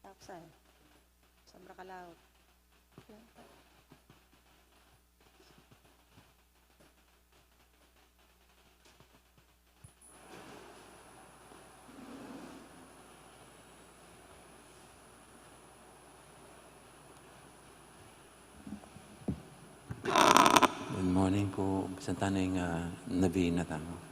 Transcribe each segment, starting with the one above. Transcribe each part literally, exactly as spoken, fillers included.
Kapsay. Sobra ka laut. Good morning po. Umpisan tana ing, ah, novena tamu.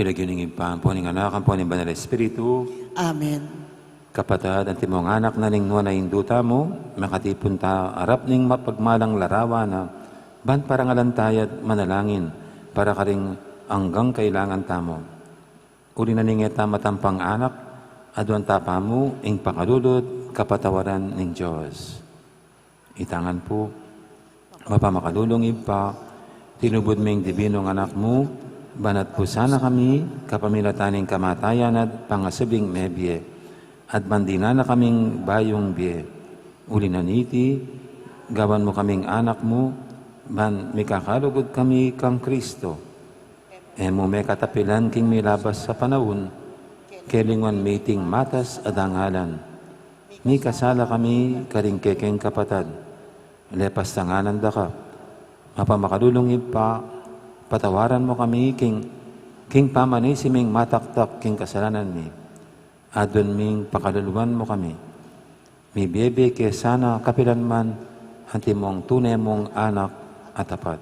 King lagyu ning Ibpa, ampo ning Anak, ampo ning Banal Espiritu. Amen. Kapatad, antimong anak na ning nuan a Indu tamu, makatipun ta arap ning mapagmalang larawan na, ban parangalan ta ya't manalangin para karing anggang kailangan tamu. Uli na ning e ta matampang anak, aduan ta pamu ing pakalulu't kapatawaran ning Dios. Itang ngan pu. Mapamakalulung Ibpa, tinubud me ing Dibinung Anak mu, banat pu sana kami kapamilatan ning kamatayan at pangasubling mebie, at ban dinan na kaming bayung bie. Uli na niti, gawan mu kaming anak mu, ban mikakalugud kami kang Kristo. E mu me katapilan king milabas a panaun, kelinguan mi iting matas a dangalan. Mikasala kami karing kekeng kapatad. Lepas tanganan da ka, mapamakalulung Ibpa, patawaran mu kami king, king pamanisi ming mataktak king kasalanan mi. Aduan ming pakaluluan mu kami. Mibie-bie ke sana kapilan man antimong tune mung anak a tapat.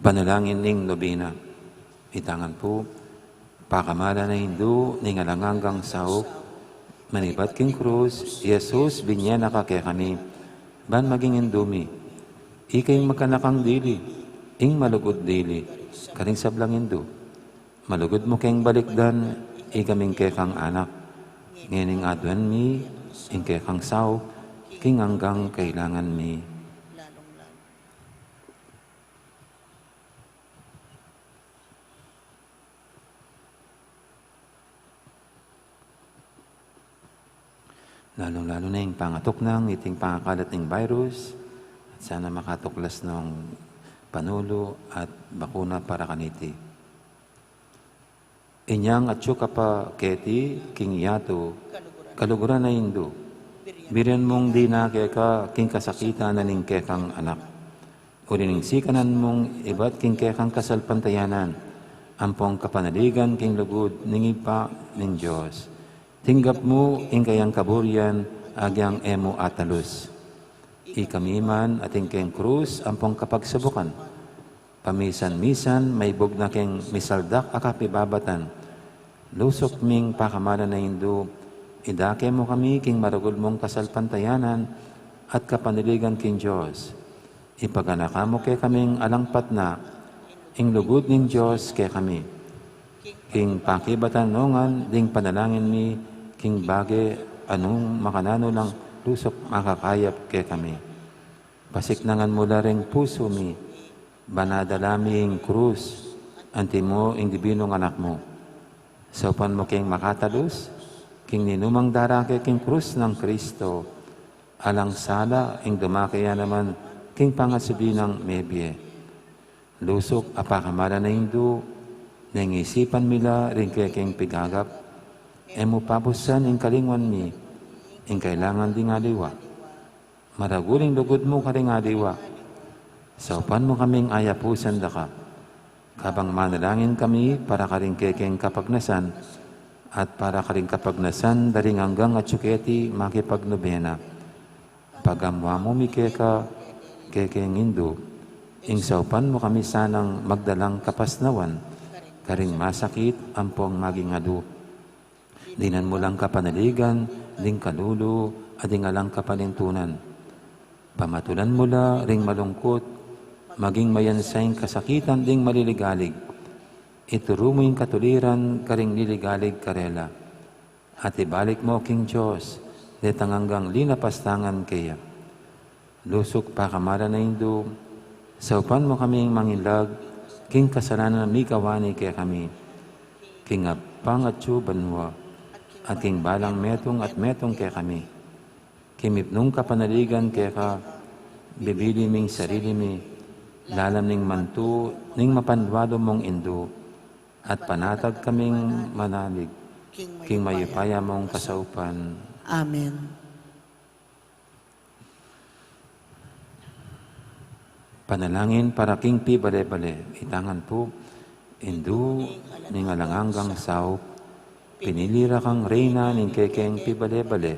Panalangin ning nobena. Itangan pu, pakamalan a Indu ning alang anggang saup, manibat king krus, Jesus, binye na ka kekami, ban maging Indu mi. Ika ing makanakang dili, ing malugud dili, karing sablang Indu. Malugud mu keng balikdan, ikaming kekang anak. Ngening aduan mi, ing kekang saup, king anggang kailangan mi. Lalung-lalu na ing pangatuknang iting pangakalat ning virus, at sana makatuklas nong panulu at bakuna para kaniti. Inyang atyu ka pa keti king yatu, kaluguran a Indu, birian mung dina keka king kasakitan na ning kekang anak. Uli ning sikanan mung ibat king kekang kasalpantayanan, ampong kapanaligan king lugud ning Ibpa ning Dios. Tinggap mu ing kayang kaburian, agyang e mu atalus. Ikami man atin keng krus ampong kapagsubukan, pamisan-misan maibug na keng misaldak a kapibabatan. Lusuk ming pakamalan a Indu, idake mu kami king maragul mung kasalpantayanan at kapanaligan king Dios. Ipaganaka mu kekaming alang patna ing lugud ning Dios kekami. King pakibatan nongan ding panalangin mi king bage a nung makananu lang lusuk makakayap kekami. Pasiknangan mu la ring pusu mi, ban adala mi ing krus, antimo ing dibinung anak mu. Saupan mu keng makatalus king ninumang darake king krus nang Kristo, alang sala ing dumake ya naman king pangasubi nang mebie. Lusuk a pakamalan a Indu, neng isipan mi la ring kekeng pigagap, e mu pabusan ing kalingwan mi, ing kailangan ding aliwa. Maragul ing lugud mu karing aliwa. Saupan mu kaming ayapusan da ka. Kabang manalangin kami para karing kekeng kapagnasan, at para karing kapagnasan da ring anggang atyu keti makipagnobena. Pagamuan mu mi keka, kekeng Indu, ing saupan mu kami sanang magdalang kapasnawan karing masakit ampong maging alu. Dinan mu lang kapanaligan ding kalulu a ding alang kapanintunan. Pamatulan mu la ring malungkut, maging mayansa ing kasakitan ding maliligalig. Ituru mu ing katuliran karing liligalig karela. At ibalik mu king Dios detang anggang linapastangan keya. Lusuk pakamalan a Indu, saupan mu kaming mangilag king kasalanan a migawa ne kekami, king Ibpang atyu banua, at king balang metung at metung kekami. King mipnung kapanaligan keka, bibili ming sarili mi lalam ning mantu ning mapanwalu mung Indu, at panatag kaming manalig king mayupaya mung kasaupan. Amen. Panalangin para king pibale-bale. Itangan pu, Indu ning alang anggang saup, pinili ra kang Reyna ning kekeng pibale-bale.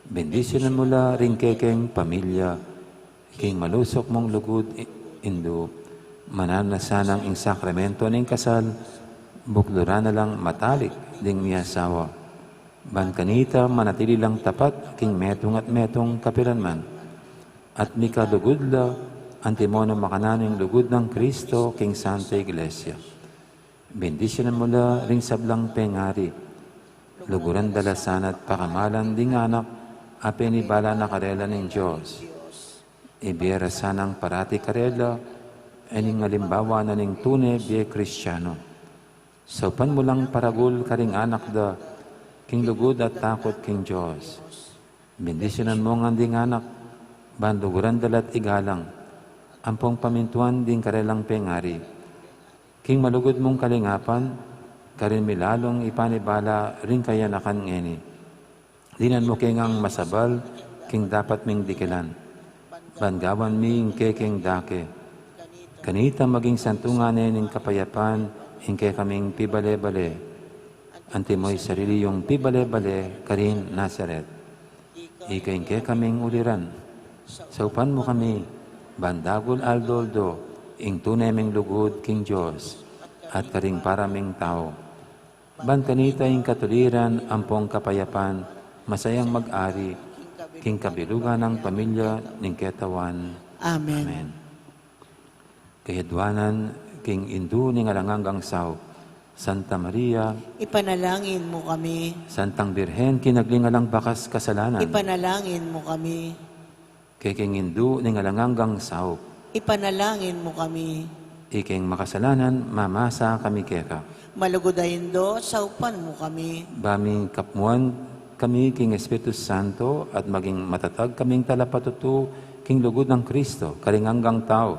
Bendisyunan mu la ring kekeng pamilya, king malusuk mung lugud, I-, Indu, mananu na sanang ing sakramento ning kasal, bukluran na lang matalik ding miasawa. Ban kanita manatili lang tapat king metung at metung kapilanman. At mikalugud la, antimo nung makananu ing lugud nang Kristo king Santa Iglesia. Bendisyunan mu la ring sablang pengari. Luguran da la sana at pakamalan ding anak a penibala na karela ning Dios. Ibie ra sanang parati karela ining alimbawa na ning tune bie Kristiano. Saupan mu lang paragul karing anak da king lugud at takut king Dios. Bendisyunan mu ngan ding anak, ban luguran da la't igalang, ampong pamintuan ding karelang pengari. King malugud mung kalingapan, karin mi lalung ipanibala ring kayanakan ngeni. Dinan mu ke ngang masabal king dapat ming dikilan, ban gawan mi ing kekeng dake. Kanita maging santungan ne ning kapayapan ing kekaming pibale-bale, antimo ing sarili yung pibale-bale karin Nazaret. Ika ing kekaming uliran. Saupan mu kami, ban dagul aldo-aldo, ing tune ming lugud king Dios at karing para ming tau. Ban kanita ing katuliran ampong kapayapan, masayang mag-ari king kabilugan nang pamilya ning ketawan. Amen. Amen. Kayadwanan king Indu ning alang anggang saup, Santa Maria, ipanalangin mu kami. Santang Birhen, kinagling alang bakas kasalanan, ipanalangin mu kami. Kekeng Indu ning alang anggang saup, ipanalangin mu kami. Ikeng makasalanan, mamasa kami keka. Malugud a Indu, saupan mu kami. Ba ming kapmuan kami king Espiritu Santo at maging matatag kaming talapatutu king lugud nang Kristo, karing anggang tau.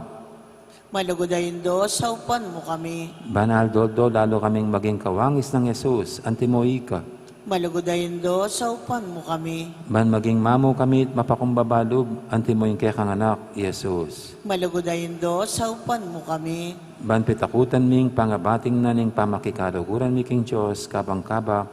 Malugud a Indu, saupan mu kami. Ban aldo-aldo lalu kaming maging kawangis nang Jesus, antimo ika. Malugud a Indu, saupan mu kami. Ban maging mamu kami at mapakumbaba lub, antimo ing kekang Anak, Jesus. Malugud a Indu, saupan mu kami. Ban pitakutan ming pangabating na ning pamakikaluguran mi king Dios, kabang-kaba,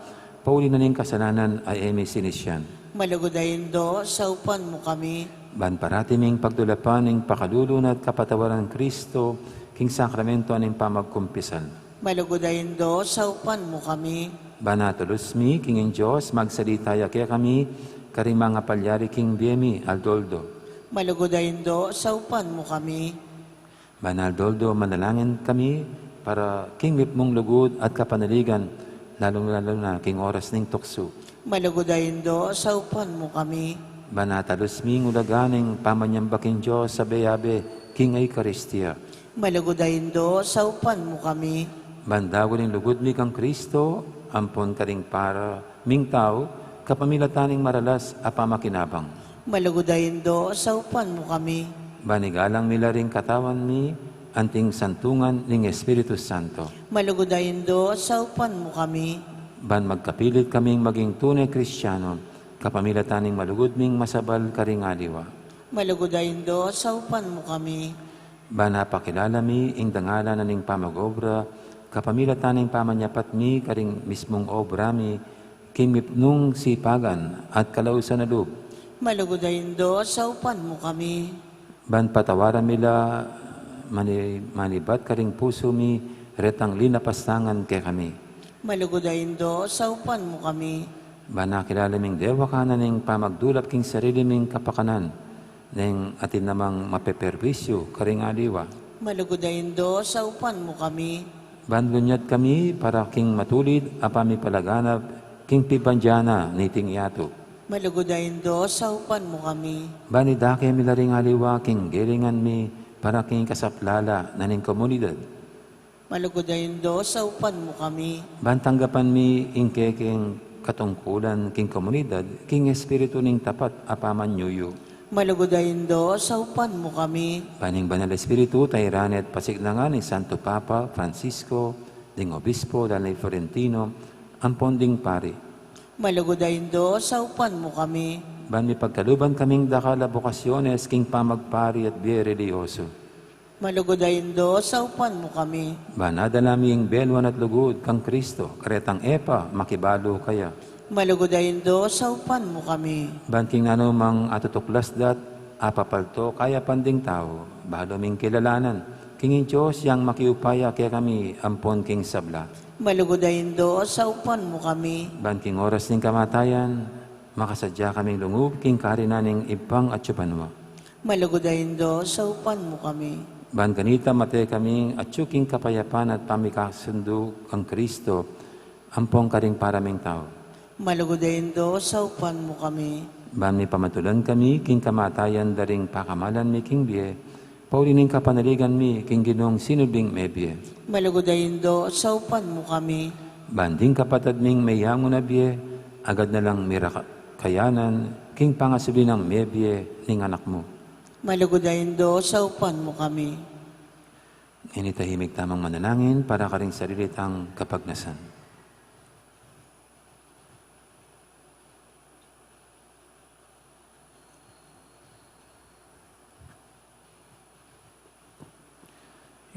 pauli na ning kasalanan a e mi sinisian. Malugud a Indu, saupan mu kami. Ban parati ming pagdulapan ing pakalulu na at kapatawaran Kristo, king sakramento ning pamagkumpisal. Malugud a Indu, saupan mu kami. Ban atulus mi king ing Dios, magsalita ya kekami, karing mangapalyari king bie mi, aldo-aldo. Malugud a Indu, saupan mu kami. Ban aldo-aldo manalangin kami para king mipnung lugud at kapanaligan, lalung-lalu na king oras ning tuksu. Malugud a Indu, saupan mu kami. Ban atalus mi ing ulaga ning pamanyamba king Dios abe-abe king Eukaristia. Malugud a Indu, saupan mu kami. Ban dagun ing lugud mi kang Kristo ampon karing para ming tau, kapamilatan ning maralas a pamakinabang. Malugud a Indu, saupan mu kami. Ban igalang mi la ring katawan mi anting santungan ning Espiritu Santo. Malugud a Indu, saupan mu kami. Ban magkapilit kaming maging tune Kristiano, kapamilatan ning malugud ming masabal karing aliwa. Malugud a Indu, saupan mu kami. Ban apakilala mi ing dangalan na ning pamag-obra, kapamilatan ning pamanyapat mi karing mismung obra mi, king mipnung sipagan at kalausan a lub. Malugud a Indu, saupan mu kami. Ban patawaran mi la mani-, manibat karing pusu mi retang linapastangan kekami. Malugud a Indu, saupan mu kami. Ban akilala ming dewakan na ning pamagdulap king sarili ming kapakanan, neng atin namang mapeperwisyu karing aliwa. Malugud a Indu, saupan mu kami. Ban lunyat kami para king matulid a pamipalaganap king pibandian na niting yatu. Malugud a Indu, saupan mu kami. Ban idake mi la ring aliwa king gelingan mi para king kasaplala na ning komunidad. Malugud a Indu, saupan mu kami. Ban tanggapan mi ing kekeng katungkulan king komunidad, king espiritu ning tapat a pamanyuyu. Malugud a Indu, saupan mu kami. Ban ing Banal Espiritu, tairan at pasiknangan ning Santo Papa Francisco, ding Obispo, ding Florentino, ampon ding pari. Malugud a Indu, saupan mu kami. Ban mipagkaluban kaming dakal a bokasyones king pamagpari at bie relihiyoso. Malugud a Indu, saupan mu kami. Ban adala mi ing beluan at lugud kang Kristo, karetang e pa makibalu kaya. Malugud a Indu, saupan mu kami. Ban king nanumang atutuklas dat apapalto kayapan ding tau, balu ming kilalanan king ing Dios yang makiupaya kekami ampon king sabla. Malugud a Indu, saupan mu kami. Ban king oras ning kamatayan, makasadya kaming lungub king karinan ning Ibpang atsu banua. Malugud a Indu, saupan mu kami. Ban kanita mate kaming atsu king kapayapan at pamikasundu kang Kristo, ampon karing para ming tau. Malugud a Indu, saupan mu kami. Ban mipamatulan kami king kamatayan da ring pakamalan mi king bie, pauli ning kapanaligan mi king Ginung sinubling mebie. Malugud a Indu, saupan mu kami. Ban ding kapatad ming meyangu na bie, agad na lang mirakayanan king pangasubli nang mebie ning Anak mu. Malugud a Indu, saupan mu kami. Ini tahimik tamang manalangin para karing sarili tang kapagnasan.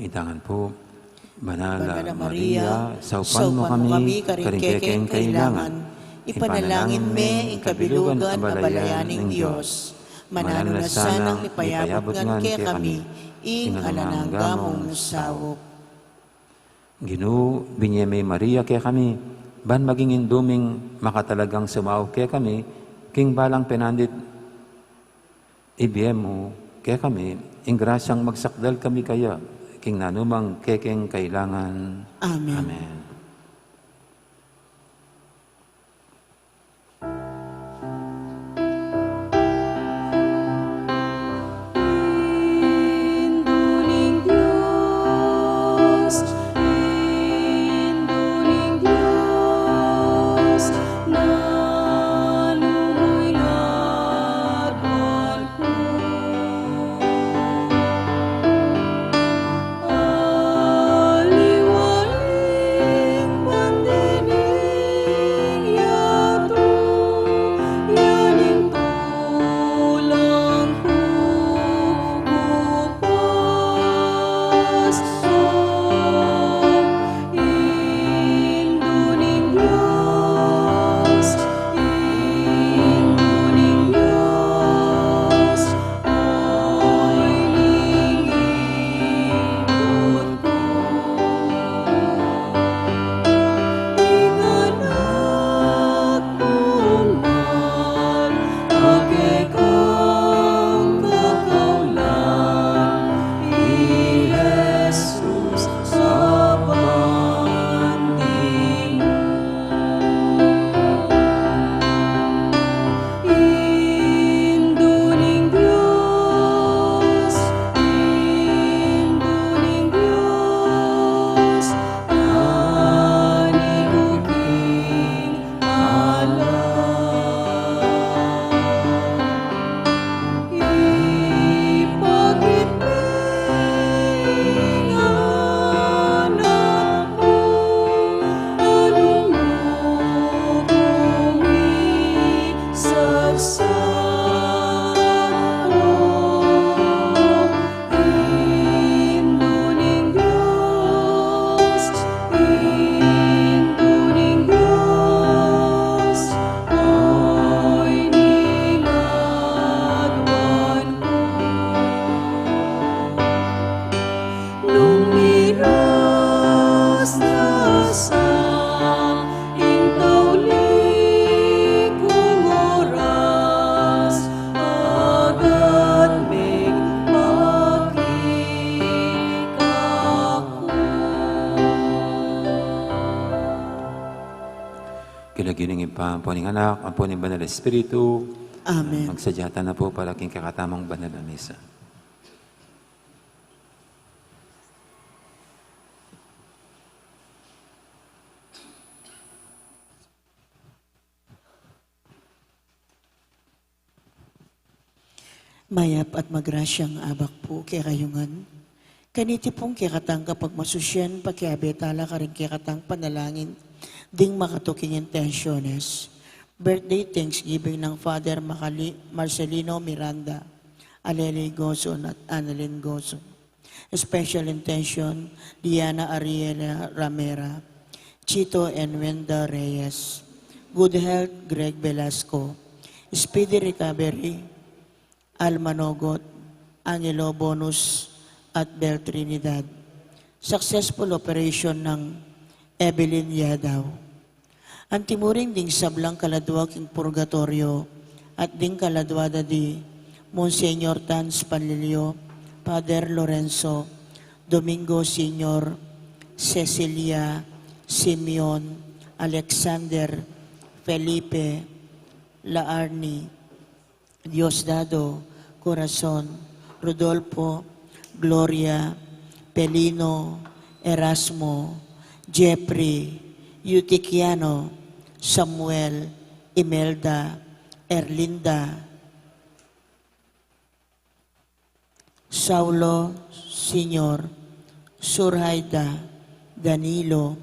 Itangan pu. Banal a Maria, saupan mu kami karing kekeng kailangan. Ipanalangin me ing kabilugan a balayan ning Dios. Mananu na sanang mipayabut ngan kekami ing alang angga mung saup. Ginu, binye me i Maria kekami, ban maging indu ming makatalagang sumaup kekami, king balang penandit ibie mu kekami, ing grasyang magsakdal kami kaya, king nanumang kekeng kailangan. Amen. Amen. King lagyu ning Ibpa, ampo ning Anak, ampo ning Banal Espiritu. Amen. Magsadya tana pu para king kekatamung banal a misa. Mayap at magrasyang abak pu kekayu ngan. Kaniti pung kekatang kapagmasusyan, pakiabe tala karing kekatang panalangin ding makatuking intensyones. Birthday thanksgiving nang Father Macali-, Marcelino Miranda, Alele Gozon at Annalyn Gozon. Special intention, Diana Ariela Ramera, Chito and Wenda Reyes. Good health, Greg Velasco. Speedy recovery, Alma Nogot, Angelo Bonus, at Bel Trinidad. Successful operation nang Evelyn Yadaw. Antimurin ding sablang kaladua king purgatoryo, at ding kaladua da di Monsignor Tans Panlilio, Father Lorenzo, Domingo Senior, Cecilia, Simeon, Alexander, Felipe, Laarni, Diosdado, Corazon, Rodolfo, Gloria, Pelino, Erasmo, Jeffrey, Eutiquiano, Samuel, Imelda, Erlinda, Saulo, Senior, Surhaida, Danilo,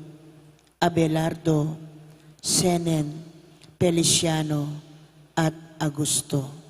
Abelardo, Senen, Feliciano, at Augusto.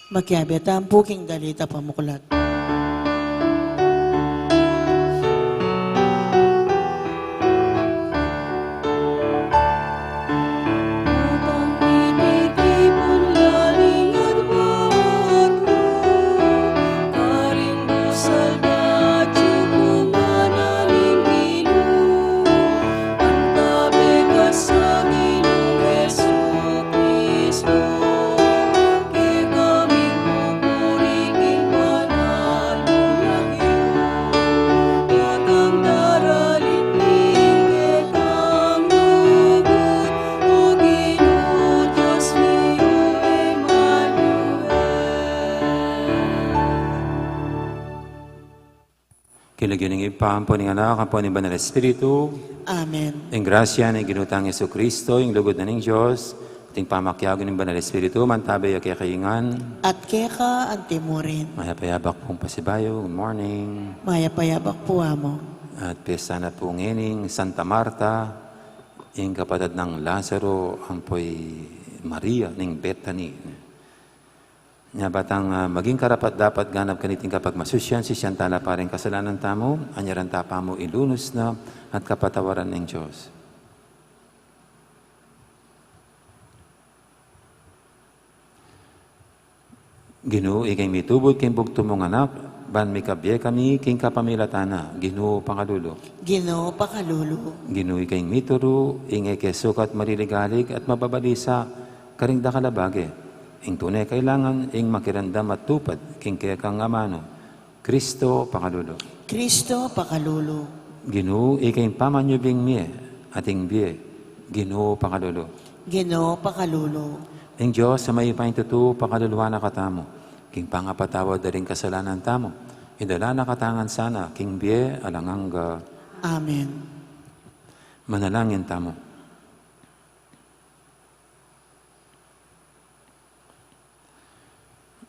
Makiabe tamu pu king dalit a pamuklat. King lagyu ning Ibpa, ampo ning Anak, ampo ning Banal Espiritu. Amen. Ing grasya ning Ginu tang Jesucristo, ing lugud na ning Dios, at ing pamakiabe ning Banal Espiritu, mantabe ya kekayu ngan. At keka antimurin. Mayap a yabak pung pasibayu. Good morning. Mayap a yabak pu, Among. At piyesta na pu ngeni ning Santa Marta, ing kapatad nang Lazaro, ampo i Maria ning Bethany. Nya ba tang, ah, maging karapat-dapat ganap kaniting kapagmasusyan, sisian tala pa ring kasalanan tamu, anyaran ta pa mu ilunus na at kapatawaran ning Dios. Ginu, ika ing mitubud king bugtung mung Anak, ban mikabie kami king kapamilatan na. Ginu, pakalulu. Ginu, pakalulu. Ginu, ika ing mituru ing e ke sukat maliligalig at mababalisa karing dakal a bage. Ing tune kailangan ing makiramdam at tupad king kekang amanu. Kristo, pakalulu. Kristo, pakalulu. Ginu, ika ing pamanyubling mie at ing bie. Ginu, pakalulu. Ginu, pakalulu. Ing Dios a mayupayang tutu, pakaluluan na katamu king pangapatawad da ring kasalanan tamu. Idala na katamu ngan sana king bie alang angga. Amen. Manalangin tamu.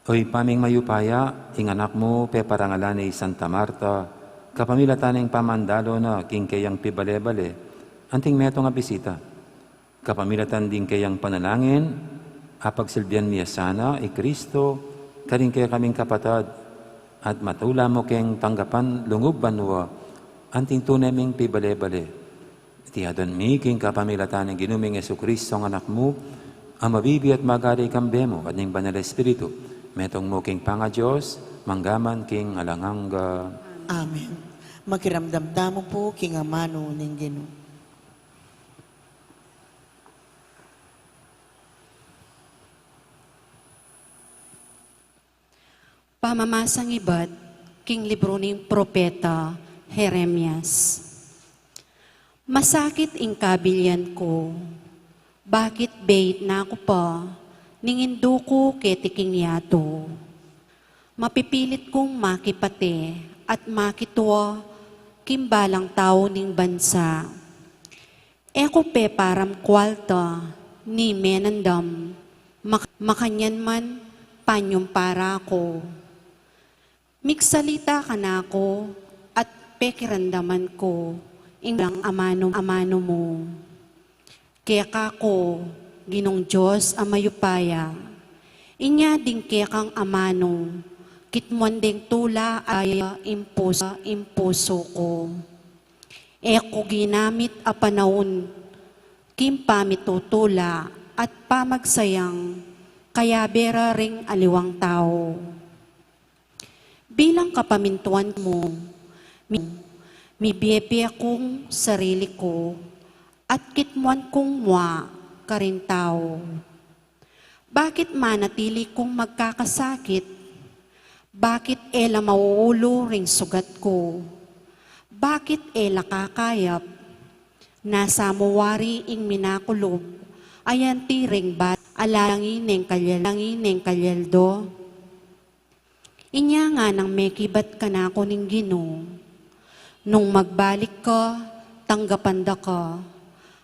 O Ibpa ming mayupaya, ing Anak mu peparangalan ne i Santa Marta, kapamilatan ning pamandalo na king keyang pibale-bale anting metung a bisita. Kapamilatan ding keyang panalangin, apagsilbian mi ya sana i Kristo karing kekaming kapatad, at matula mu keng tanggapan lungub banua anting tune ming pibale-bale. Iti adwan mi king kapamilatan ning Ginu ming Jesucristo, ing Anak mu, a mabibie at magari kambe mu at ning Banal Espiritu, metung mu king pangaDios, mangga man king alang angga. Amen. Makiramdam tamu pu king amanu ning Ginu. Pamamasang ibat king libru ning propeta Jeremias. Masakit ing kabilian ku, bakit beit na ku pa ning indu ku keti king yatu? Mapipilit kung makipate at makitua king balang tau ning bansa. E ku peparam kualta ni menandam, mak-, makanyan man panyumpara ku. Migsalita kanaku at pekiramdaman ku ing amanu, amanu mu. Keka ku, Ginung Dios a mayupaya, inya ding kekang amanu, kitmuan deng tula a aya ing pusu, ing pusu ku. E ku ginamit a panaun king pamitutula at pamagsayang kayabe ra ring aliwang tau. Bilang kapamintuan mu, mi-, mibiebie kung sarili ku at kitmuan kung mua karing tau. Bakit manatili kung magkakasakit? Bakit e la mauulu ring sugat ku? Bakit e la kakayap? Nasamuari ing minakulub a yanti ring bat, alangi neng kalyal-, alangi neng kalyaldo. Inya nganang mekibat kanaku ning Ginu, nung magbalik ka, tanggapan da ka,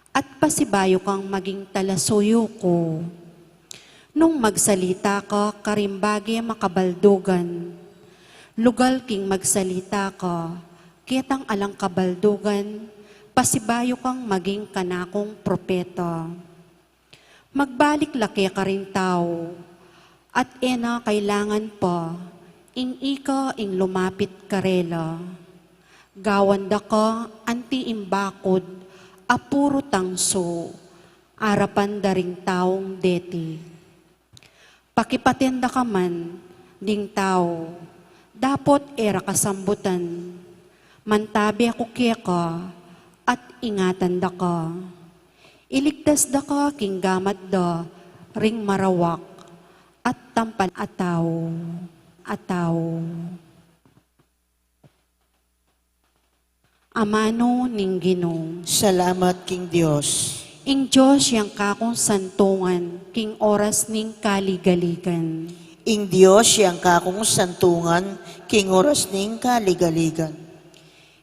at pasibayu kang maging talasuyu ku. Nung magsalita ka karing bage makabaldugan, lugal king magsalita ka ketang alang kabaldugan, pasibayu kang maging kanakung propeta. Magbalik la keka ring tau, At e na kailangan pa ing ika ing lumapit karela. Gawan da ka anti ing bakud a puru tangsu arapan da ring taung deti. Pakipaten da ka man ding tau, dapot e ra ka sambutan. Mantabe ku keka at ingatan da ka. Iligtas da ka king gamat da ring marawak at tampal a tau, a tau. Amanu ning Ginu. Salamat king Dios. Ing Dios yang kakung santungan king oras ning kaligaligan. Ing Dios yang kakung santungan king oras ning kaligaligan.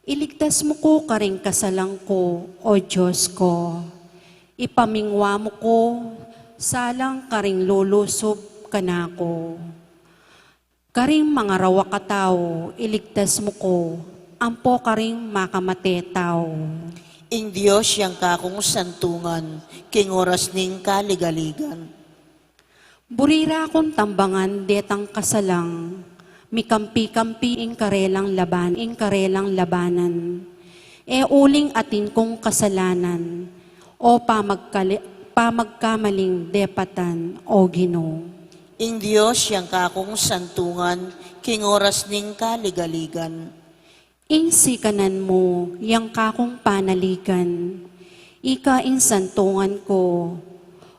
Iligtas mu ku karing kasalang ku, O Dios ku. Ipamingwa mu ku salang karing lulusub kanaku. Karing mangarawak a tau, iligtas mu ku, ampo karing makamate tau. Ing Dios yang kakung santungan, king oras ning kaligaligan. Buri ra kung tambangan detang kasalang, mikampi-kampi ing karelang laban, ing karelang labanan. E uling atin kung kasalanan, o pamagkali-, pamagkamaling depatan, O Ginu. Ing Dios yang kakung santungan, king oras ning kaligaligan. Ing sikanan mu, yang kakung panaligan. Ika ing santungan ku.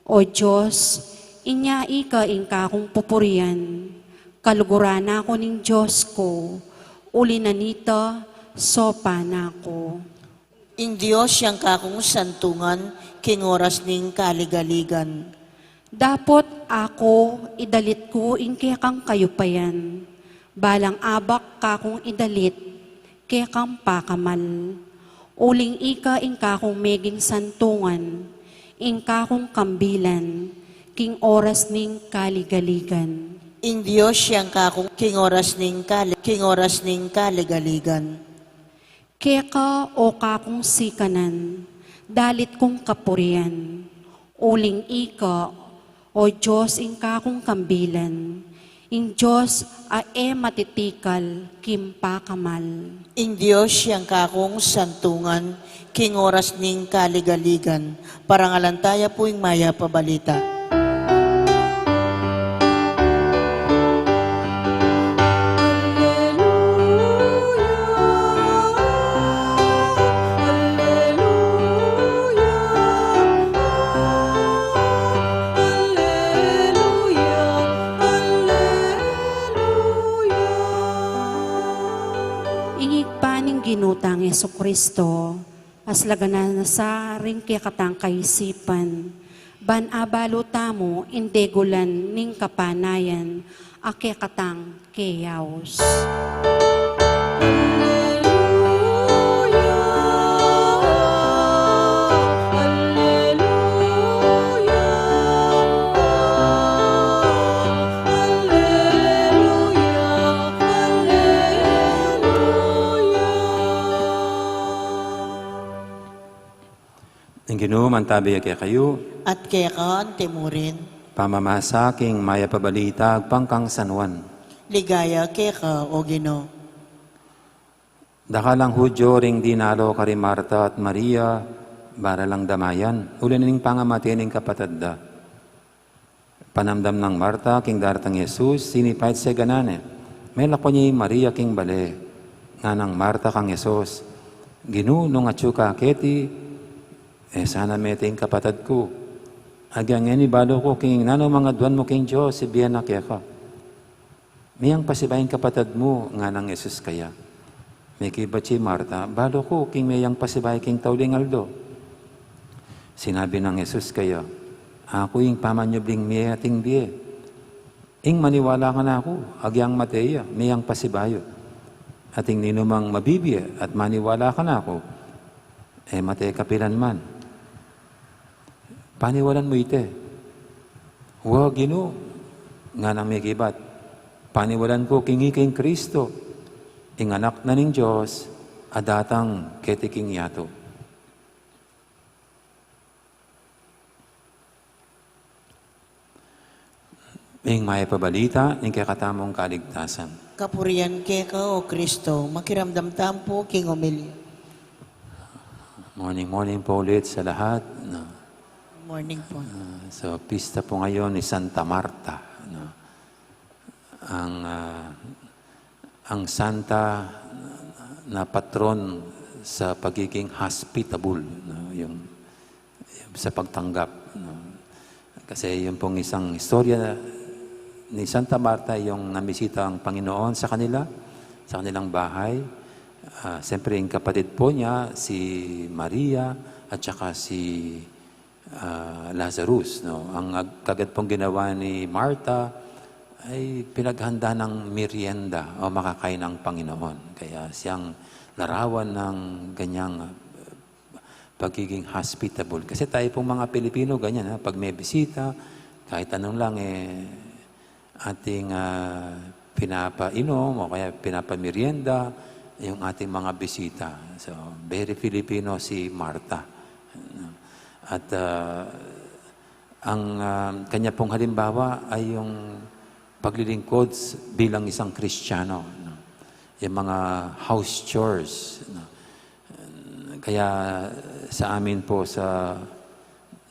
O Dios, inya ika ing kakung pupurian. Kaluguran na ku ning Dios ku, uli na nita, sopan na ku. Ing Dios yang kakung santungan, king oras ning kaligaligan. Dapot aku idalit ku ing kekang kayupayan, balang abak kakung idalit kekang pakamal. Uling ika ing kakung meging santungan, ing kakung kambilan, king oras ning kaligaligan. Ing Dios yang kakung king oras ning kali-, king oras ning kaligaligan. Keka, o kakung sikanan, dalit kung kapurian. Uling ika, o Dios, ing kakung kambilan, ing Dios a e matitikal king pakamal. Ing Dios yang kakung santungan, king oras ning kaligaligan. Parangalan taya pu ing mayap a balita. Alleluia, alleluia, alleluia, alleluia. Ing Ibpa ning Ginu tang Jesucristo, aslagan na sa ring kekatang kaisipan, ban abalu tamu ing degulan ning kapanayan a kekatang keyaus. Alleluia, alleluia, alleluia, alleluia. Ing Ginu mantabe ya kekayu. At keka anti mu rin. Pamamasa king mayap a balita agpang kang San Juan. Ligaya keka, O Ginu. Dakal lang Judio ring dinalo kari Marta at Maria, bara lang damayan, uli na ning pangamate ning kapatad da. Panamdam nang Marta king daratang Jesus, sinipayat seganan ne. Melako ne i Maria king bale. Nganang Marta kang Jesus, Ginu, nung atyu ka keti, e sana mete ing kapatad ku. Agyang ngeni balu ku king nanu mang aduan mu king Dios, ibie na keka. Meyang pasibayu ing kapatad mu, nganang Jesus kaya. Mekibat i Marta, balu ku king meyang pasibayu king tauling aldo. Sinabi nang Jesus kaya, Aku ing pamanyubling mie ating bie. Ing maniwala kanaku, agyang mate ya, meyang pasibayu. At ing ninumang mabibie at maniwala kanaku, e mate kapilanman. Paniwalan mu iti? Wa, Ginu, nganang mekibat, paniwalan ku king ika ing Kristo, ing Anak na ning Dios, a datang keti king yatu. Ing mayap a balita ning kekatamung kaligtasan. Kapurian keka, O Kristo. Makiramdam tamu pu king homilya. Morning, morning po ulit sa lahat, no? Morning po. Ah, so, pista po ngayon ni Santa Marta, no? Ang, ah, ang santa na patron sa pagiging hospitable, no? Yung, yung sa pagtanggap, no? Kasi yun pong isang istorya ni Santa Marta, yung namisita ang Panginoon sa kanila, sa kanilang bahay. Ah, siyempre, yung kapatid po niya, si Maria, at saka si, ah, Lazarus, no? Ang ag-, kagad pong ginawa ni Marta ay pinaghanda ng merienda o makakain ng Panginoon. Kaya siyang larawan ng ganyang, ah, pagiging hospitable. Kasi tayo pong mga Pilipino, ganyan, ha? Pag may bisita, kahit anong lang, eh, ating, ah, pinapainom o kaya pinapamerienda yung ating mga bisita. So, very Filipino si Marta. At, ah, ang, ah, kanya pong halimbawa ay yung paglilingkod s-, bilang isang Kristiyano, no? Yung mga house chores, no? Kaya sa amin po, sa,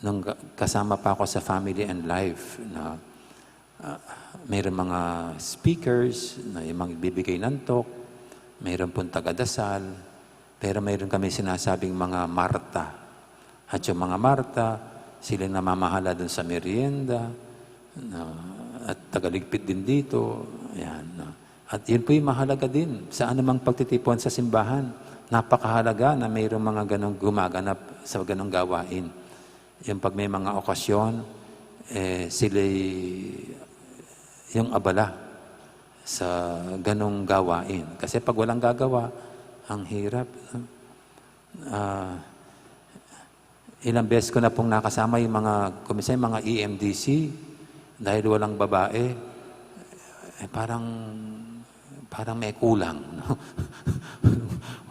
nung ka-, kasama pa ako sa Family and Life, no? Ah, mayroon mga speakers na yung magbibigay ng talk, mayroon pong tagadasal, pero mayroon kami sinasabing mga Marta. At yung mga Marta, sila yung namamahala dun sa merienda, no? At tagaligpit din dito. Ayan, no? At yun po yung mahalaga din sa anumang pagtitipon sa simbahan. Napakahalaga na mayroong mga ganong gumaganap sa ganong gawain. Yung pag may mga okasyon, eh, sila'y yung abala sa ganong gawain. Kasi pag walang gagawa, ang hirap, no? Ah, ilang beses ko na pong nakasama yung mga, kuminsan yung mga E M D C, dahil walang babae, eh, parang, parang may kulang, no?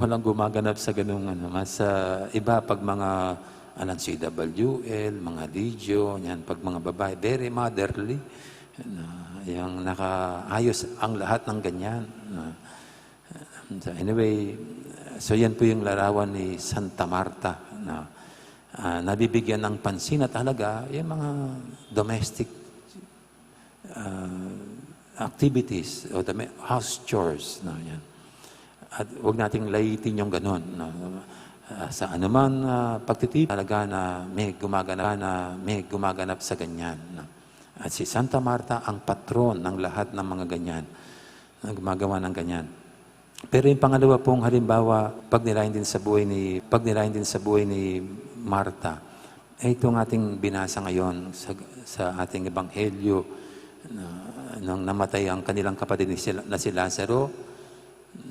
Walang gumaganap sa ganung ano. Mas, ah, iba pag mga, alang C W L, mga Legio, yan, pag mga babae, very motherly. Na, yung nakaayos ang lahat ng ganyan, no? So anyway, so yan po yung larawan ni Santa Marta, no? Ah, nabibigyan ng pansin at halaga yung mga domestic, ah, activities o dome-, house chores, no? Yan. At huwag nating laitin yung ganun, no? Ah, sa anuman, ah, pagtitipon, talaga na may gumaganap, na may gumaganap sa ganyan, no? At si Santa Marta ang patron ng lahat ng mga ganyan, na gumagawa ng ganyan. Pero yung pangalawa pong halimbawa, pagnilayan din sa buhay ni, pagnilayan din sa buhay ni Marta, ay itong ating binasa ngayon sa, sa ating ebanghelyo, na nung namatay ang kanilang kapatid ni sila, na si Lazaro,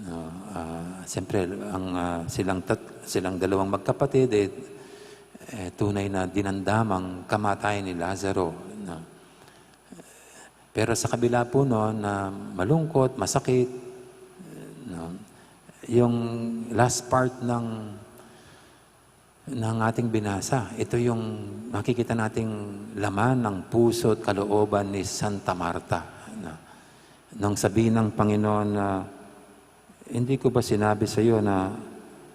no, ah, siyempre, ang, ah, silang tat-, silang dalawang magkapatid, eh, eh, tunay na dinamdam ang kamatayan ni Lazaro, no? Pero sa kabila po nun na malungkot, masakit, no, yung last part ng, ng ating binasa, ito yung makikita nating laman ng puso at kalooban ni Santa Marta, no? Nung sabihin ng Panginoon na, "Hindi ko ba sinabi sa iyo na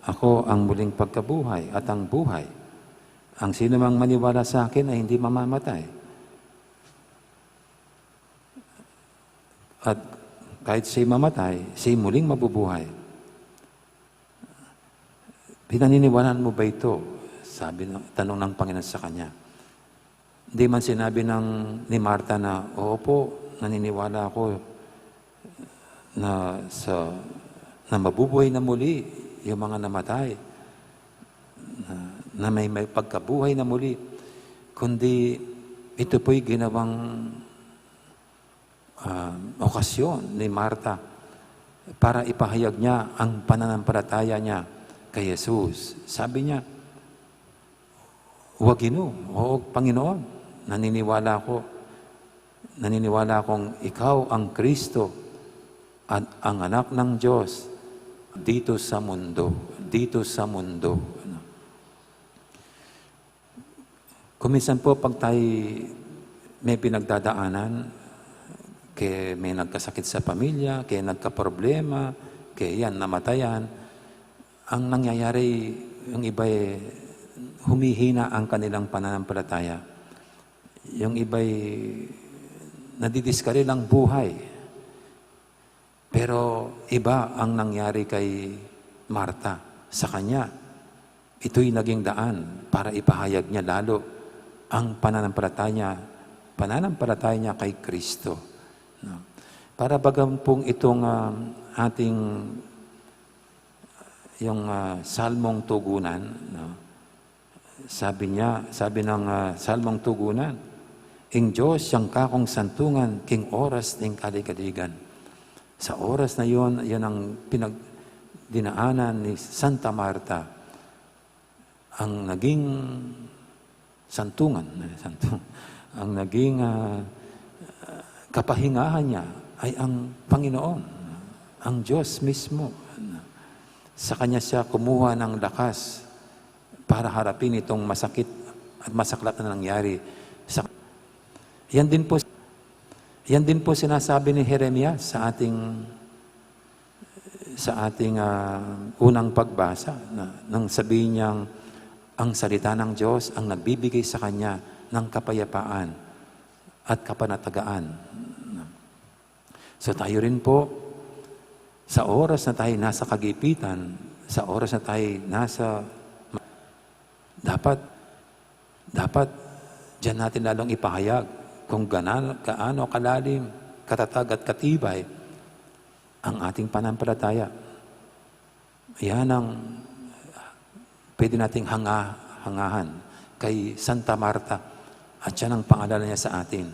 ako ang muling pagkabuhay at ang buhay? Ang sino mang maniwala sa akin ay hindi mamamatay." At kahit siya'y mamatay, siya'y muling mabubuhay. "Pinaniniwalaan mo ba ito?" Sabi ng, tanong ng Panginoon sa kanya. Hindi man sinabi ng, ni Marta na, "Oo po, naniniwala ako na sa, na mabubuhay na muli yung mga namatay, na, na may, may pagkabuhay na muli." Kundi ito po'y ginawang, ah, okasyon ni Marta para ipahayag niya ang pananampalataya niya kay Jesus. Sabi niya, "Huwag inom, oo, Panginoon, naniniwala ako, naniniwala akong ikaw ang Kristo at ang Anak ng Diyos dito sa mundo, dito sa mundo." Ano? Kuminsan po, pag tayo may pinagdadaanan, ke may nagkasakit sa pamilya, ke nagkaproblema, ke yan, namatayan. Ang nangyayari, yung iba, eh, humihina ang kanilang pananampalataya. Yung iba'y nadidiskaril ang buhay. Pero iba ang nangyari kay Marta. Sa kanya, ito'y naging daan para ipahayag niya lalo ang pananampalataya, pananampalataya niya kay Kristo. No? Para baga pung itong, ah, ating, yung, ah, Salmong Tugunan, no? Sabi niya, sabi ng, ah, Salmong Tugunan, "Ing Diyos yang kakung santungan, king oras ning kaligaligan." Sa oras na yon, yan ang pinagdinaanan ni Santa Marta. Ang naging santungan, santung-, ang naging, ah, kapahingahan niya ay ang Panginoon, ang Diyos mismo. Sa kanya siya kumuha ng lakas para harapin itong masakit at masaklap na nangyari sa, yan din po, yan din po sinasabi ni Jeremias sa ating, sa ating, ah, unang pagbasa, na, nang sabihin niyang ang salita ng Diyos ang nagbibigay sa kanya ng kapayapaan at kapanatagaan. So, tayo rin po, sa oras na tayo nasa kagipitan, sa oras na tayo nasa, dapat, dapat diyan natin lalong ipahayag kung gana-, gaano kalalim, katatag at katibay ang ating pananampalataya. Yan ang pwede nating hanga-, hangahan kay Santa Marta at siya ang pangalanan niya sa atin.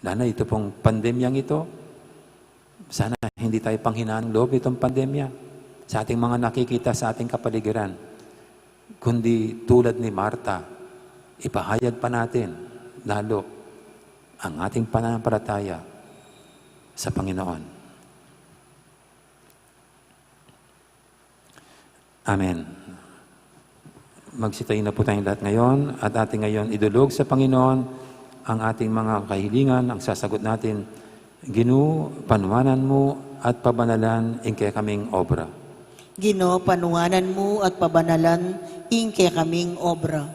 Lalo na ito pong pandemyang ito, sana hindi tayo panghinaan ng loob nitong pandemya sa ating mga nakikita sa ating kapaligiran, kundi tulad ni Marta, ipahayag pa natin lalo ang ating pananampalataya sa Panginoon. Amen. Magsitayo na po tayong lahat ngayon at atin ngayon idulog sa Panginoon ang ating mga kahilingan, ang sasagot natin, "Ginu, panuanan mu at pabanalan ing kekaming obra." Ginu, panuanan mu at pabanalan ing kekaming obra.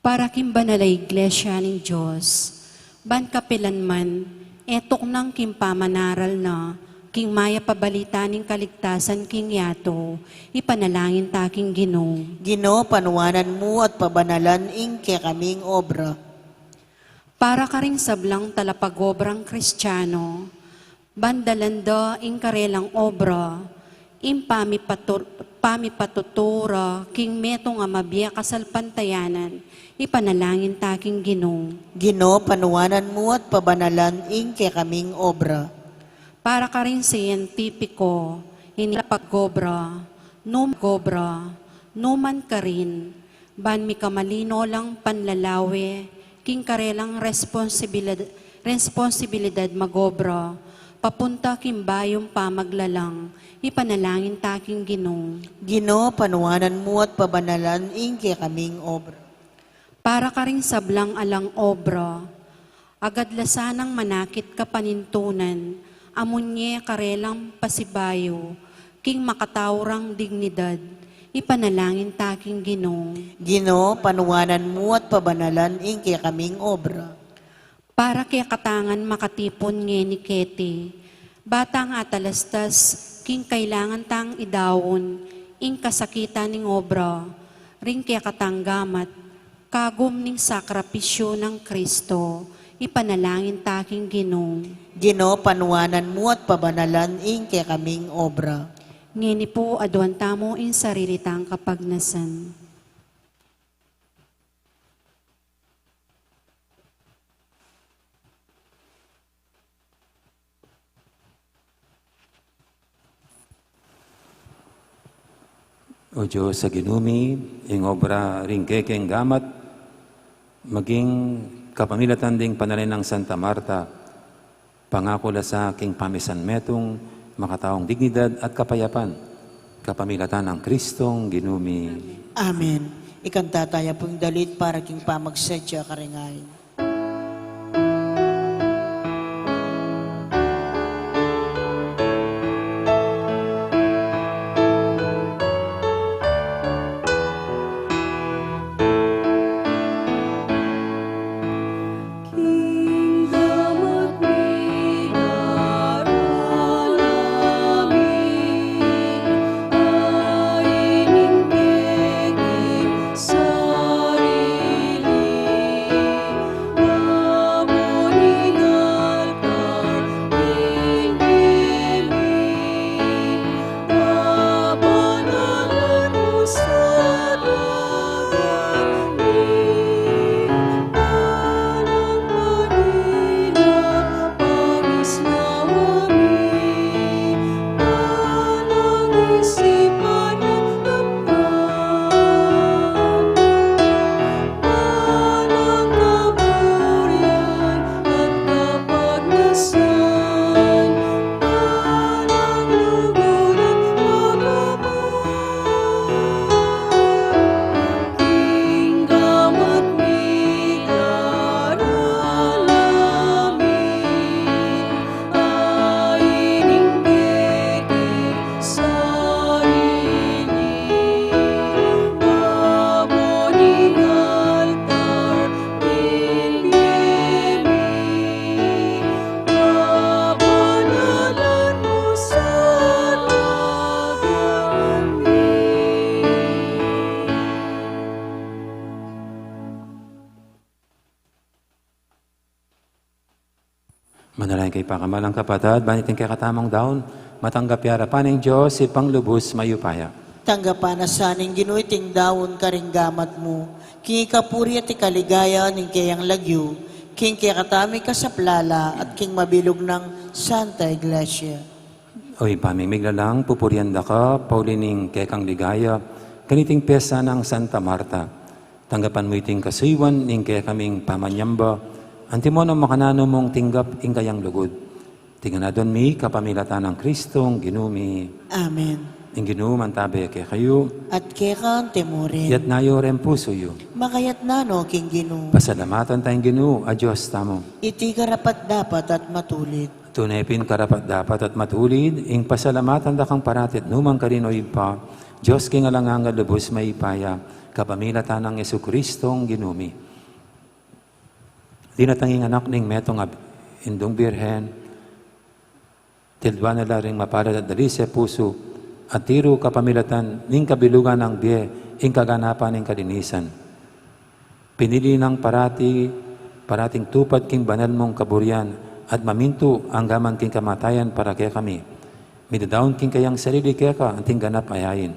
Para king banal a Iglesia ning Dios, ban kapilan man, e tuknang king pamanaral na, king mayap a balita ning kaligtasan king yatu, ipanalangin ta king Ginu. Ginu, panuanan mu at pabanalan ing kekaming obra. Para karing sablang talapagobrang Kristiano, ban dalan da ing karelang obra, ing pamipatu-, pamipatutu ra king metung a mabie kasalpantayanan, ipanalangin ta king Ginu. Ginu, panuanan mu at pabanalan ing kekaming obra. Para karing siyentipiko, ing talapagobrang, num-, gobra, nu man karin, ban mikamalino lang panlalawe, king karelang responsibilid-, responsibilidad magobra, papunta king bayung pamaglalang, ipanalangin ta king Ginu. Ginu, panuanan mu at pabanalan ing kekaming obra. Para karing sablang alang obra, agad la sanang manakit kapanintunan, amunye karelang pasibayu, king makatau rang dignidad, ipanalangin ta king Ginu. Ginu, panuanan mu at pabanalan ing kekaming obra. Para kekatang makatipun ngeni keti, ba tang atalastas king kailangan tang idaun ing kasakitan ning obra, ring kekatang gamat, kagum ning sakripisyu nang Kristo, ipanalangin ta king Ginu. Ginu, panuanan mu at pabanalan ing kekaming obra. Ngeni pu, aduan tamu ing sarili tang kapagnasan. O Dios a Ginu mi, ing obra ring kekeng gamat, maging kapamilatan ding panalangin nang Santa Marta, pangaku la sa king pamisan metung makataung dignidad at kapayapan. Kapamilatan nang Kristong Ginu mi. Amen. Ikanta taya pung dalit para king pamagsadya karing ain. Manalangin kayu, pakamalan kung kapatad, ban iting kekatamung daun matanggap ya arapan ning Dios, Ibpang lubus mayupaya. Tanggapan na sa ning Ginu iting daun karing gamat mu, king ikapuri at ikaligaya ning keyang lagyu, king kekatamung kasaplalan at king mabilug nang Santa Iglesia. O Ibpa ming miglalang, pupurian da ka pauli ning kekang ligaya kaniting pesta nang Santa Marta. Tanggapan mu iting kasuyuan ning kekaming pamanyamba, antimo nang makananu mung tinggap ing kayang lugud. Iti ngan aduan mi kapamilatan nang Kristong Ginu mi. Amen. Ing Ginu mantabe kekayu. At keka antimo rin. Iyatas yu ring pusu yu. Makayatas no king Ginu. Pasalamatan taya ing Ginu a Dios tamu. Iti karapat-dapat at matulid. Tune pin karapat-dapat at matulid ing pasalamatan da kang parati at nukarin man, O Ibpa, Dios king alang angga, lubus mayupaya, kapamilatan nang Jesukristong Ginu mi. Dinatang ing anak ning metung a Indung Birhen, tilduan na la ring mapalad at dalise pusu, at tiru kapamilatan ning kabilugan nang bie ing kaganapan ning kalinisan. Pinili nang parati, parating tupad king banal mung kaburian at mamintu angga man king kamatayan para kekami. Midadaun king kayang sarili keka anting ganap a yain.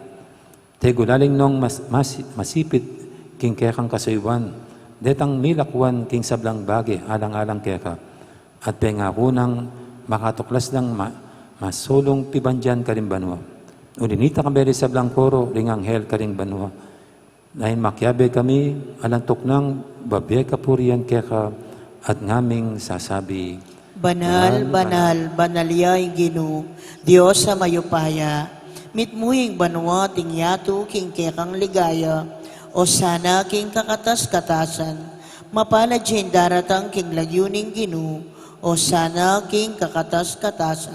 Te gulaling nong mas-, mas-, masipit king kekang kasuyuan, detang milakwan king sablang bage alang-alang keka, at pengaku nang makatuklas lang ma-, masulung pibandian karing banua. Uli nita, kambe ring sablang koro ring anghel karing banua, nanu ing makiabe kami, alang tuknang babie kapurian keka, at ngaming sasabi, Banal, banal, banal ya ing Ginu, Dios a mayupaya. Mitmu ing banua at ing yatu king kekang ligaya. Osana king kakatas-katasan. Mapalad ya ing daratang king lagyu ning Ginu. Osana king kakatas-katasan.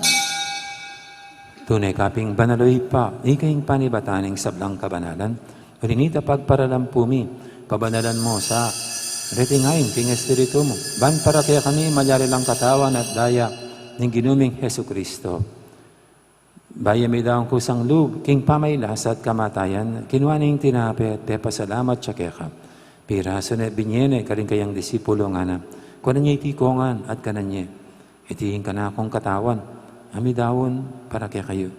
Tune ka pin banal, O Ibpa, ika ing panibatan ning sablang kabanalan. Uli nita pagparalan pu mi, pabanalan mu sa reting ain king Espiritu mu, ban para kekami malyari lang katawan at daya ning Ginu ming Jesucristo. Bayu ya midaun kusang lub king pamagkasakit at kamatayan, kinua ne ing tinape, pepasalamat ya keka, pirasu ne, binie ne karing kayang disipulo, ngana, kunan ye iti kongan at kanan ye. Iti ing kanakung katawan a midaun para kekayu.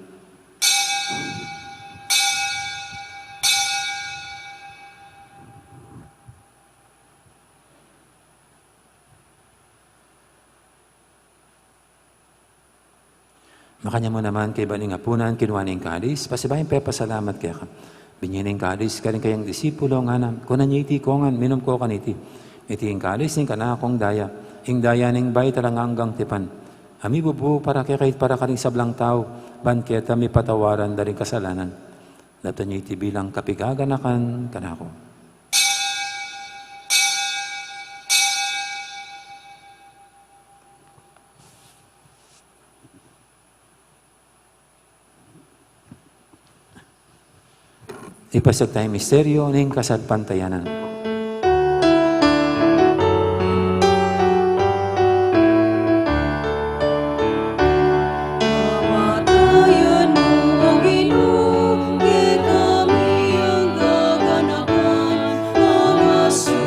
Makanyan mu naman kaybat ning apunan, kinua ne ing kalis, pasibayu yang pepasalamat keka, binie ne ing kalis karing kayang disipulo, ngana, kunan ye iti kongan, minum ko kaniti. Iti ing kalis ning kanakung daya, ing daya ning bayu at alang anggang tipan, Ami bubu para keka at para karing sablang tau, ban keta mipatawaran da ring kasalanan. Daptan yu iti bilang kapigaganakan kanaku. Ipasiag tamu ing misteryu ning kasalpantayanan. Kamatayan mu, O Ginu, kekami ing gaganakan, pangasubli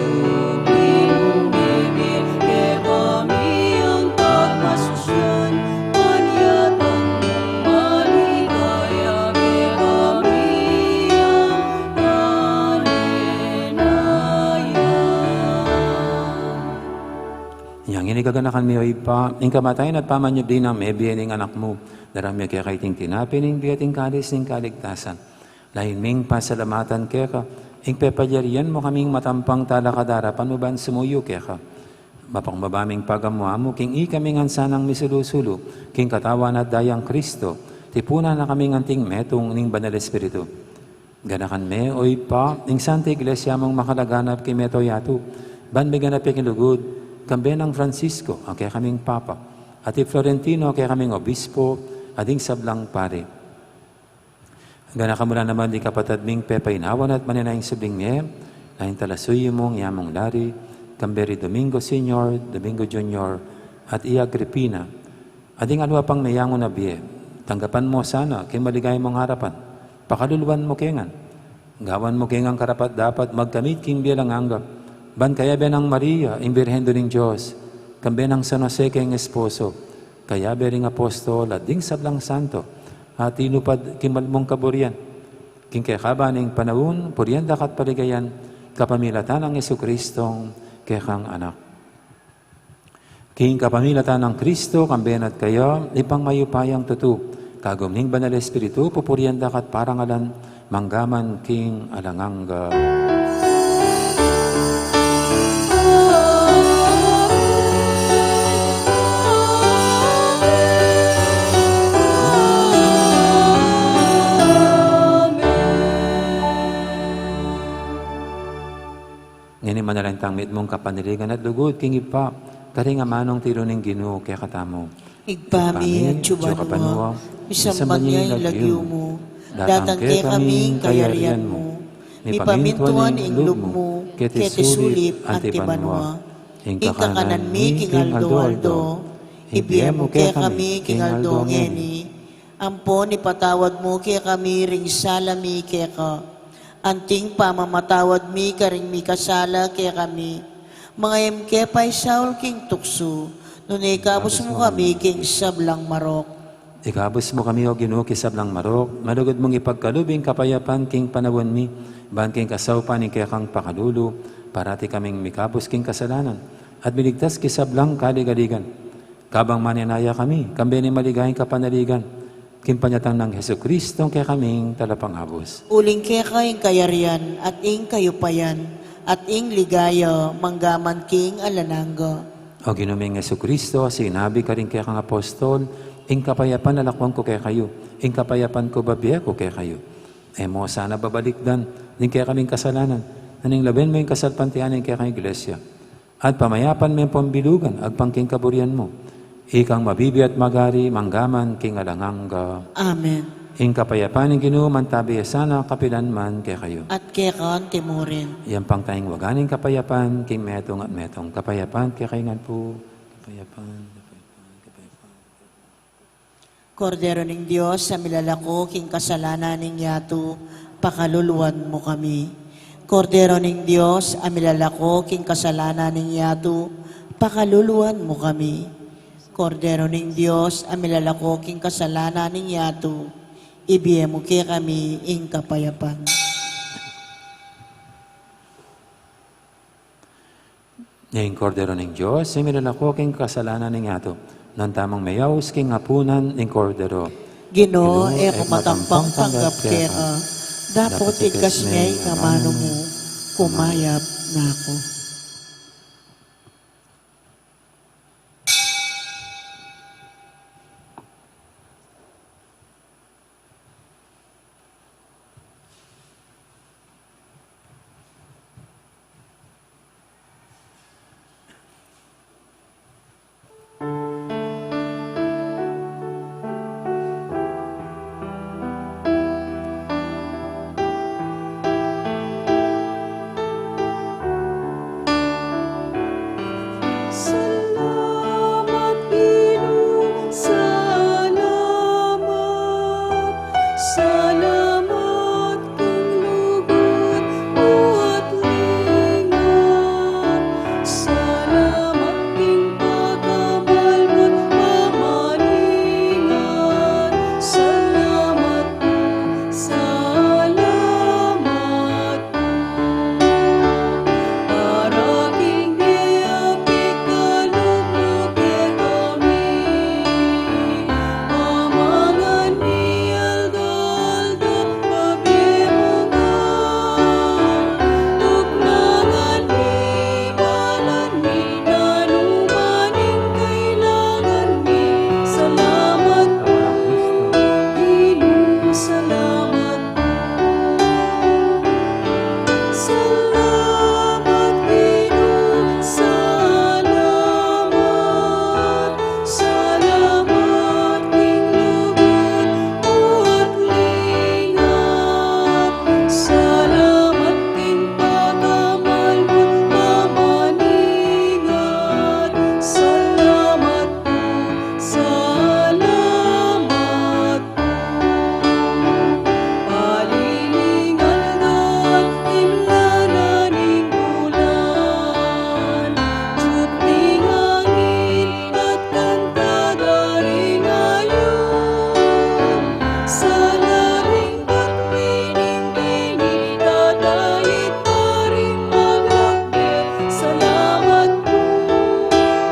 mung mebie kekami ing pagmasusyan, panyatang mung maligaya kekami ing paninaya. Inya ngeni gaganakan mi, O Ibpa, ing kamatayan at pamanyubli nang mebie ning Anak mu, daraun mi keka iting tinape ning bie at ing kalis ning kaligtasan. Layun ming pasalamatan keka ing pepalyarian mu kaming matampang talakad king arapan mu ban sumuyu keka. Mapakumbaba ming pagamu-amu king ikami ngan sanang misulu-sulu king Katawan at Dayang Kristo, tipunan na kaming anting metung ning Banal Espiritu. Ganakan me, O Ibpa, ing Santa Iglesia mung makalaganap king mabilug a yatu, ban miganap ya king lugud, kambe nang Francisco a kekaming Papa, at i Florentino a kekaming Obispo, at ding sablang pari. Ganakan mu la naman ding kapatad ming pepainawan at manenaya king subling mie, layun talasuyu mung yamung Larry, kambe ri Domingo Senior, Domingo Junior, at i Agripina, at ding aliwa pang meyangu na bie. Tanggapan mu sana king maligaya mung arapan. Pakaluluan mu ke ngan. Gawan mu ke ngan karapat-dapat magkamit king bie alang angga, ban kayabe nang Maria, ing Birhen Indu ning Dios, kambe nang San Jose keng esposo, kayabe ring apostol at ding sablang santo a tinupad king mal mung kaburian, king kekaban ning panaun, purian da ka at paligayan kapamilatan nang Jesucristong kekang Anak. King kapamilatan nang Kristo, kambe na at kaya, Ibpang mayupayang tutu, kagum ning Banal Espiritu, pupurian da ka at parangalan, mangga man king alang angga. Ngeni manalangin tang mitmung kapanaligan at lugud king Ibpa, karing amanung tiru ning Ginu kekatamu. Ibpa mi, atsu ka banua, misamban ya ing lagyu mu, datang kekami ing kayarian mu, mipamintuan ing lub mu, keti sulip anti banua. Ing kakanan mi king aldo-aldo, ibie mu kekami king aldo ngeni, ampon ipatawad mu kekami ring sala mi keka, anting pamamatawad mi karing mikasala kekami. Manga e mu ke paisaul king tuksu, nune ikabus mu kami king sablang marok. Ikabus mu kami, O Ginu, king sablang marok, malugud mung ipagkalub ing kapayapan king panaun mi, ban king kasaupan ning kekang pakalulu, parati kaming mikabus king kasalanan, at miligtas king sablang kaligaligan. Kabang manenaya kami, kambe ning maligayang kapanaligan, king panyatang nang Jesucristo, kekaming Talapangabus. Uling keka ing kayarian, at ing kayupayan, at ing ligaya, mangga man king alang angga. O Ginu ming Jesucristo, a sinabi karing kekang apostol, ing kapayapan lalakwan ku kekayu, ing kapayapan ku bibie ku kekayu. E mu sana babalikdan ding kekaming kasalanan, nune lawen mu ing kasalpantayanan ning kekang Iglesia. At pamayapan me ampon bilugan agpang king kaburian mu. Ikang mabibie at magari, mangga man king alang angga. Amen. Ing kapayapan ning Ginu mantabi ya sana kapilan man kekayu. At keka anti mu rin. Iyampang taya ing waga ning kapayapan king metung at metung. Kapayapan kekayu ngan pu. Kapayapan, kapayapan, kapayapan. Kordero ning Dios, a milalako king kasalanan ning yatu, pakaluluan mu kami. Kordero ning Dios, a milalako king kasalanan ning yatu, pakaluluan mu kami. Kordero ning Dios, a milalako king kasalanan ning yatu, ibie mu kekami ing kapayapan. Ing Kordero ning Dios, a milalako king kasalanan ning yatu. Nuan tamung meyaus king apunan ning Kordero. Ginu, e ku matampang tanggap keka, dapot igkas me ing amanu mu, kumayap na ku. Salamat, Ginu, salamat. Salamat king lugud mu at lingat. Salamat king pakamal mu't pamaningat. Salamat, salamat. Para king miyapikalub mu kekami, amangan mi aldo-aldo, pabie mu ngan, tuknangan mi, balan mi, nanu man ing kailangan mi. Salamat pu, Ginu, salamat. Salamat, Ginu, salamat. Salamat king lugud mu at lingat. Salamat king pakamal mu't pamaningat. Salamat pu, salamat. Palilingan at imnanan ning bulan, jutning angin at kanta da ring ayun. Sala ring batwi ning bini, tatait pa ring maglakbe. Salamat pu,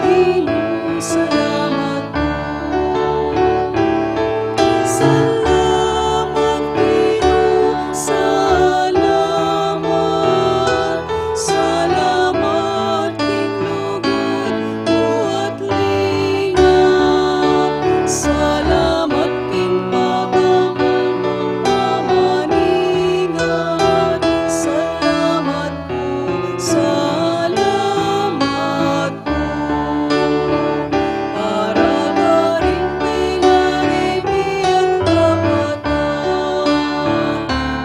Ginu, salamat. Salamat, Ginu, salamat. Salamat king lugud mu at lingat. Salamat king pakamal mu't pamaningat. Salamat pu, salamat. Para karing pinaribian kapatad,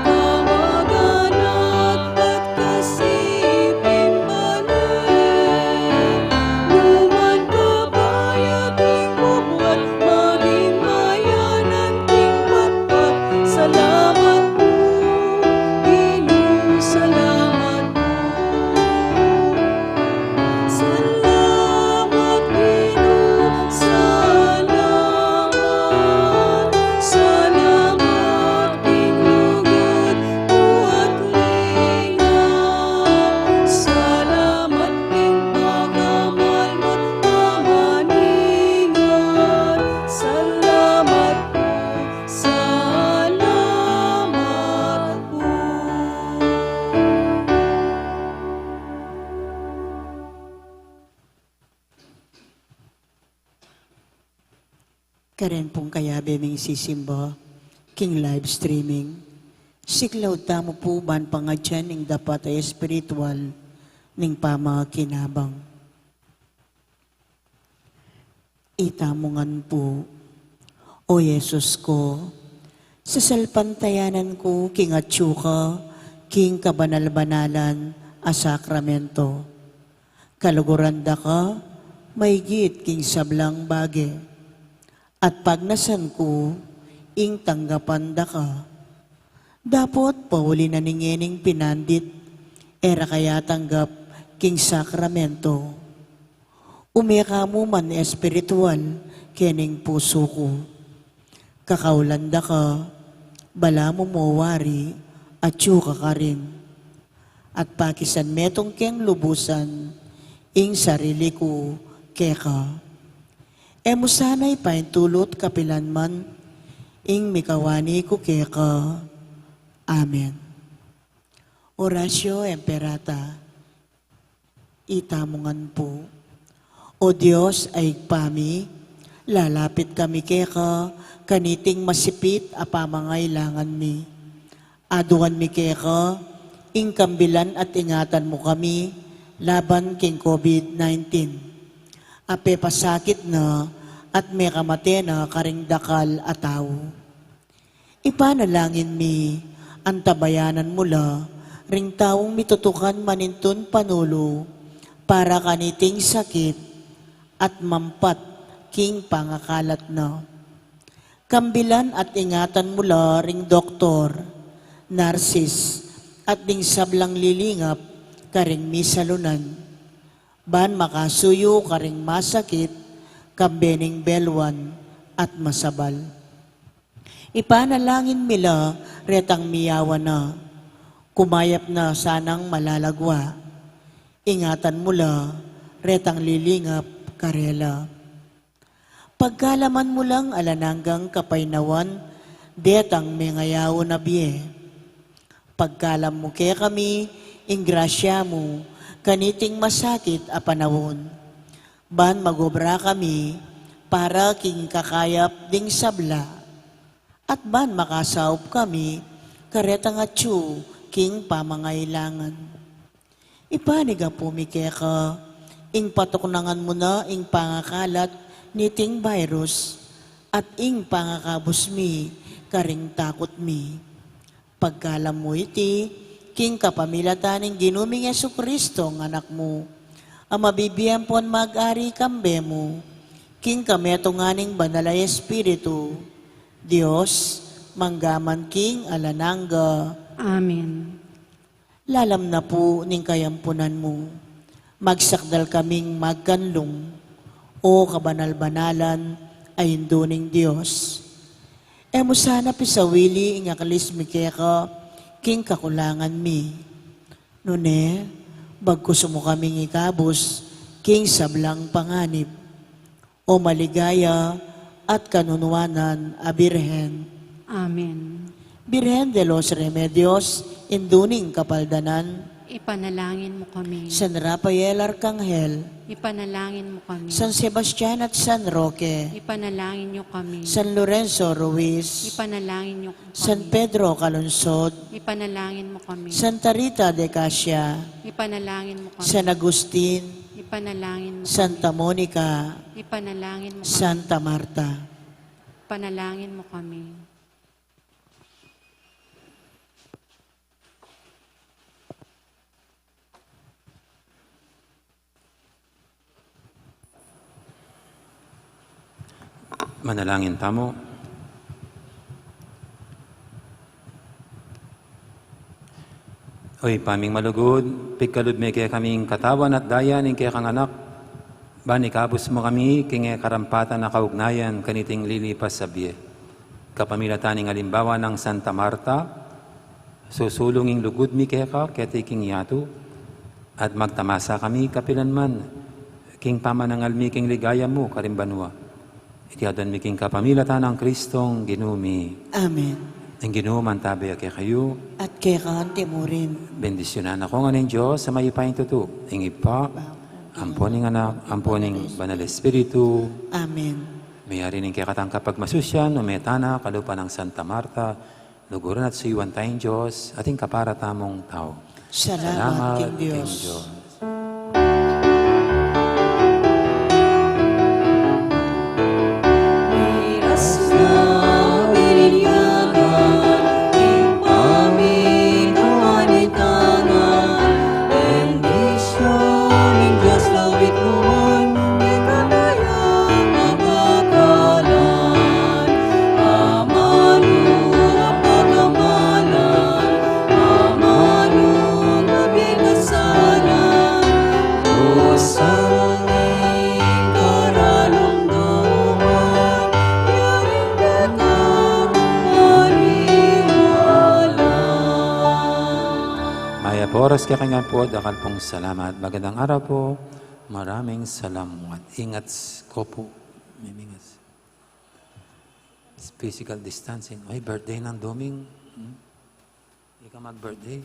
kamag-anak at kasiping bale, numan kabayat king bubuat, maging mayanan king patpat. Salamat pu, Ginu, salamat. Salamat, Ginu, salamat. Salamat king lugud mu at lingat. Salamat king pakamal mu't pamaningat. Salamat pu, salamat pu. Karen pung kayabe ming sisimba king live streaming, siklaud tamu pu ban pangadyan ing dapat a espiritual ning pamakinabang. Itamu ngan pu. O Jesus ku, sasalpantayanan ku king atyu ka king kabanal-banalan a sakramento. Kaluguran da ka maigit king sablang bage, at pagnasan ku ing tanggapan da ka. Dapot pauli na ning ngening pinandit, e ra ka ya tanggap king sakramento. Ume ka mu man espiritual kening pusu ku. Kakaulan da ka, balamu mo wari, atyu ka karin. At pakisan metung keng lubusan ing sarili ku keka. E mu sana ipaintulut kapilan man ing mikawani ku keka. Amen. Oratio Imperata. Itamu ngan pu. O Dios a Ibpa mi, lalapit kami keka kaniting masipit a pamangailangan mi. Aduan mi keka ing kambilan at ingatan mu kami laban king COVID nineteen a pepasakit na at mekamate na karing dakal a tau. Ipanalangin mi, antabayanan mu la ring taung mitutukan manintun panulu para kaniting sakit, at mampat king pangakalat na. Kambilan at ingatan mu la ring doktor, narsis, at ding sablang lilingap karing misalunan, ban makasuyu karing masakit, kambe ning belwan at masabal. Ipanalangin mi la retang miyawan na, kumayap na sanang malalagwa. Ingatan mu la retang lilingap karela. Pagkalaman mu lang alang anggang kapaynawan detang mengayaun a bie. Pagkalam mu kekami ing grasya mu kaniting masakit a panaun, ban magobra kami para king kakayap ding sabla, at ban makasaup kami karetang atyu king pamangailangan. Ipanyawad mi keka ing patuknangan mu na ing pangakalat niting virus at ing pangakabus mi karing takut mi. Pagkalam mu iti king kapamilatan ning Ginu ming Jesucristo, a Anak mu, a mabibie ampon mag-ari kambe mu king kametungan ning Banal a Espiritu, Dios, mangga man king alang angga. Amen. Lalam na pu ning kayampunan mu, magsakdal kaming magkanlung, o kabanal-banalan a Indu ning Dios. E mu sana pisawili ing aklis mi keka king kakulangan mi. Nune, bagkus mu kaming ikabus king sablang panganib, o maligaya at kanunuanan a Birhen. Amen. Birhen de los Remedios, Indu ning Kapaldanan. Ipanalangin mu kami. San Rafael Arkanghel. Ipanalangin mu kami. San Sebastian at San Roque. Ipanalangin niyo kami. San Lorenzo Ruiz. Ipanalangin niyo kami. San Pedro Calungsod. Ipanalangin mu kami. Santa Rita de Casia. Ipanalangin mu kami. San Agustin. Ipanalangin mu kami. Santa Monica. Ipanalangin mu kami. Santa Marta. Ipanalangin mu kami. Manalangin tamu. O Ibpa ming malugud, pigkalub me kekami ing katawan at daya ning kekang Anak, ban ikabus mu kami king e karampatan a kaugnayan kaniting lilipas a bie. Kapamilatan ning alimbawa nang Santa Marta, susulung ing lugud mi keka keti king yatu, at magtamasa kami kapilan man king pamanangal mi king ligaya mu karing banua. Iti aduan mi king kapamilatan nang Kristong Ginu mi. Amen. Ing Ginu mantabe ya kekayu. At keka mu rin. Bendisyunan na kayu ngan ning Dios a mayupayang tutu, ing Ibpa, ampo ning Anak, ampo ning Banal Espiritu. Amen. Meyari ning kekatang kapagmasusian, o meta na kalupa nang Santa Marta, luguran at suyuan taya ing Dios, at ing kapara tamung tau. Salamat king Dios. Mayap a oras kekayu ngan pu, dakal pung salamat. Magandang araw po. Maraming salamat. Ingat s-, ko po. May ingat s-, physical distancing. Ay, birthday nang Doming. Hmm? Ika mag-birthday.